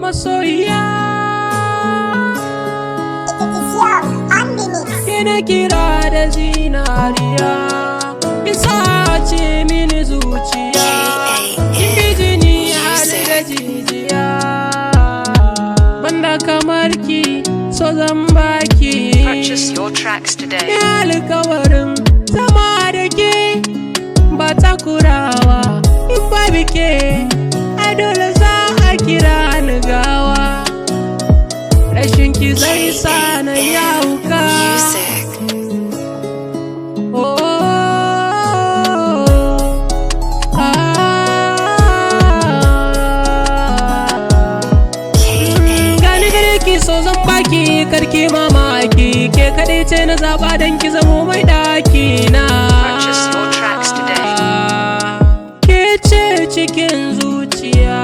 Masoyiya. It is young on the mix. Ke na kira da zinariya, Isa ce mini zuciya. Kin bi jini har da jijiya. Banda kamar ki, so zan baki. Purchase your tracks today. Ni alkawarin zama da ke ba takurawa. In ba bike, ai dole za a kira ni gawa. Rashin ki zai sa na yauka. Music. Oh, ah. Gani gare ki, so zan baki, karki mamaki. Ke kaɗai ce na zaɓa don ki zamo mai ɗaki na. Purchase your tracks today. Ke ce cikin zuciya,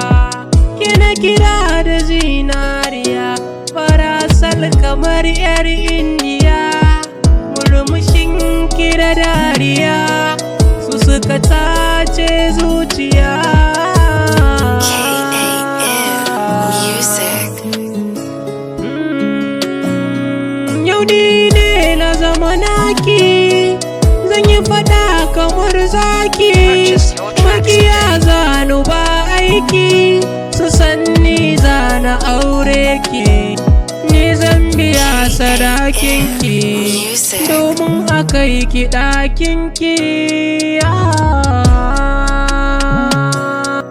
ke na kira da zinariya. Farasal kamar 'yar Indiya. Murmushin ki da dariya su suka tace zuciya. KAM Music. Yau ni ne na zama naki, zan yi fada kamar zaki. Purchase your tracks. Makiya zanu ba aiki, su san ni zana aure ki. Ni zan biya sadakinki Music. domin aka yi ki ɗakinki. Ah.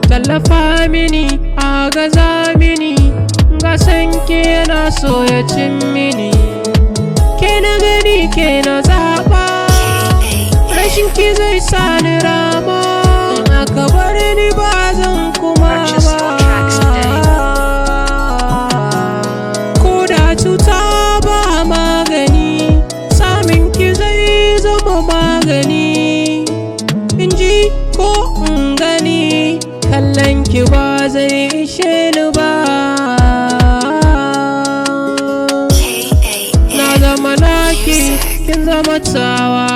Tallafa mini, agaza mini, ga sanki yana so ya cin mini. Ke na gani, ke na zaɓa. Rashin ki zai sa ni rama. In aka bar ni, ba zan kuma Purchase ba. your tracks today. Ko da cuta ba magani, samin ki zai zama magani. In ji ko in gani, kallon ki ba zai ishe ni ba. Na zama naki, kin zama tawa.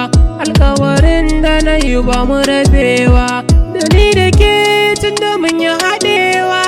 Alkawarin da na yi ba mu rabewa. Da ni da ke tun da mun yi haɗewa.